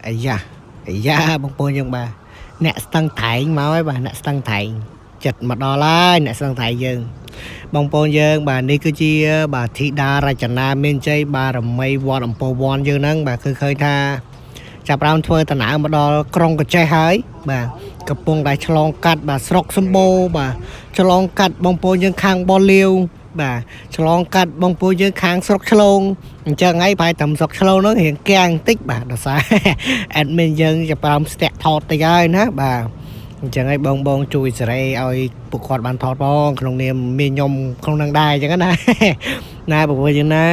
អាយ៉ាអាយ៉ាបងប្អូនយើងបាទអ្នកស្ទឹងត្រែងមកហើយបាទអ្នកស្ទឹងត្រែងចិត្តមកដល់ហើយអ្នកស្ទឹងត្រែងយើង បងប្អូនយើង បាទនេះគឺជាបាទធីតារចនាមានជ័យបារមីវត្តអង្គរវ័នយើងហ្នឹងបាទគឺឃើញថា ចាប់ផ្ដើមធ្វើដំណើរមកដល់ក្រុងកញ្ចេះហើយបាទកំពុងតែឆ្លងកាត់បាទស្រុកសម្បូរបាទឆ្លងកាត់បងប្អូនយើងខាងបលលាវបាទឆ្លងកាត់បងប្អូនយើងខាងស្រុកឆ្លងអញ្ចឹងហើយប្រហែលតែស្រុកឆ្លងហ្នឹងរៀងកាំងតិចបាទដោយសារ admin យើងចាប់ផ្ដើមស្ទាក់ថតតិចហើយណាបាទអញ្ចឹងហើយបងបងជួយសេរីឲ្យពួកគាត់បានថតផងក្នុងនាមមានខ្ញុំក្នុងនឹងដែរអញ្ចឹងណា ណាបងប្អូនយើងណា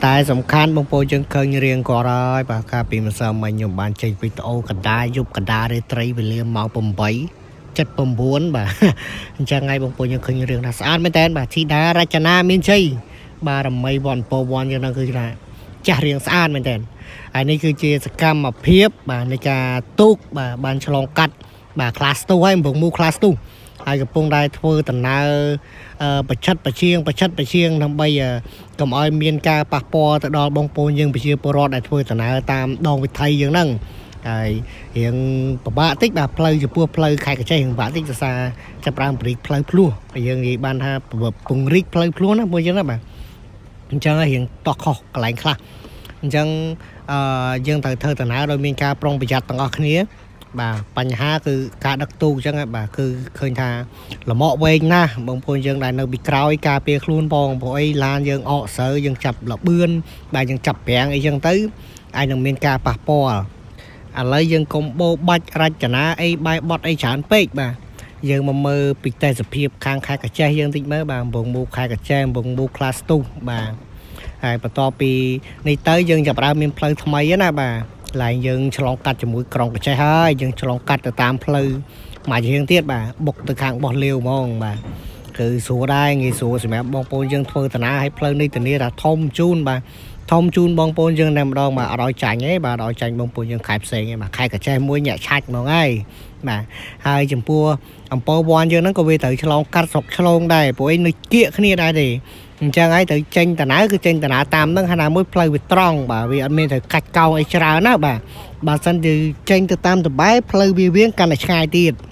តែសំខាន់បងប្អូនយើងឃើញរៀងគាត់ហើយបាទកាលពីម្សិលមិញខ្ញុំបានចេញវីដេអូកណ្ដាលយប់កណ្ដាលរាត្រីវេលាម៉ោង8 79បាទ អញ្ចឹងហើយបងប្អូនយើងឃើញរឿងថាស្អាតមែនតើបាទធីតារចនាមានជ័យបារមីវត្តពវ័នយើងហ្នឹងគឺថាចាស់រៀងស្អាតមែនតើហើយនេះគឺជាសកម្មភាពបាទនៃការទូកបាទបានឆ្លងកាត់បាទក្លាស្ទុះហើយកំពុងមូក្លាស្ទុះហើយកំពុងតែធ្វើដំណើរប្រឆិតប្រឈៀងប្រឆិតប្រឈៀងដើម្បីកុំឲ្យមានការប៉ះពាល់ទៅដល់បងប្អូនយើងប្រជាពលរដ្ឋដែលធ្វើដំណើរតាមដងវិថីយើងហ្នឹងហើយរៀងពិបាកតិចបាទផ្លូវចំពោះផ្លូវខេត្តកញ្ចេះរៀងពិបាកតិចដោយសារចាប់ផ្ដើមពង្រីកផ្លូវភ្លោះហើយយើងនិយាយបានថាពង្រីកផ្លូវភ្លោះណាមួយចឹងណាបាទអញ្ចឹងហើយរៀងតោះខុសកន្លែងខ្លះអញ្ចឹងអឺយើងត្រូវធ្វើដំណើរដោយមានការប្រុងប្រយ័ត្នទាំងអស់គ្នា បាទបញ្ហាគឺការដឹកទូកអញ្ចឹងហ៎បាទគឺឃើញថាលម៉កវែងណាស់បងប្អូនយើងដែលនៅពីក្រោយការពារខ្លួនផងព្រោះអីឡានយើងអកស្រូវយើងចាប់លបឿនបាទយើងចាប់ប្រាំងអីចឹងទៅអាចនឹងមានការប៉ះពាល់ឥឡូវយើងកុំបោបាច់រចនាអីបាយបត់អីច្រើនពេកបាទយើងមកមើលពីទេសភាពខាងខេត្តកញ្ចេះយើងតិចមើលបាទកំពង់មូខេត្តកញ្ចេះកំពង់មូក្លាស្ទុះបាទហើយបន្ទាប់ពីនេះទៅយើងចាប់ផ្ដើមមានផ្លូវថ្មីហើយណាបាទ ឡើងយើងឆ្លងកាត់ជាមួយក្រុងកញ្ចេះហើយយើងឆ្លងកាត់ទៅតាមផ្លូវមួយជាងទៀតបាទបុកទៅខាងបោះលាវហ្មងបាទគឺស្រួលដែរងាយស្រួលសម្រាប់បងប្អូនយើងធ្វើដំណើរឲ្យផ្លូវនេះធានាថាធំជូនបាទធំជូនបងប្អូនយើងតែម្ដងបាទអត់ឲ្យចាញ់ទេបាទអត់ឲ្យចាញ់បងប្អូនយើងខែផ្សេងទេបាទខែកញ្ចេះមួយញាក់ឆាច់ហ្មងហើយបាទហើយចំពោះអំពើវ័នយើងហ្នឹងក៏វាត្រូវឆ្លងកាត់ស្រុកឆ្លងដែរព្រោះអីនៅគៀកគ្នាដែរទេអញ្ចឹងហើយត្រូវចេញដំណើរគឺចេញដំណើរតាមហ្នឹងហើយណាមួយផ្លូវវាត្រង់បាទវាអត់មានត្រូវកាច់កោងអីច្រើនណាបាទបើសិនជាចេញទៅតាមតបែផ្លូវវាវៀងកាន់តែឆ្ងាយទៀត។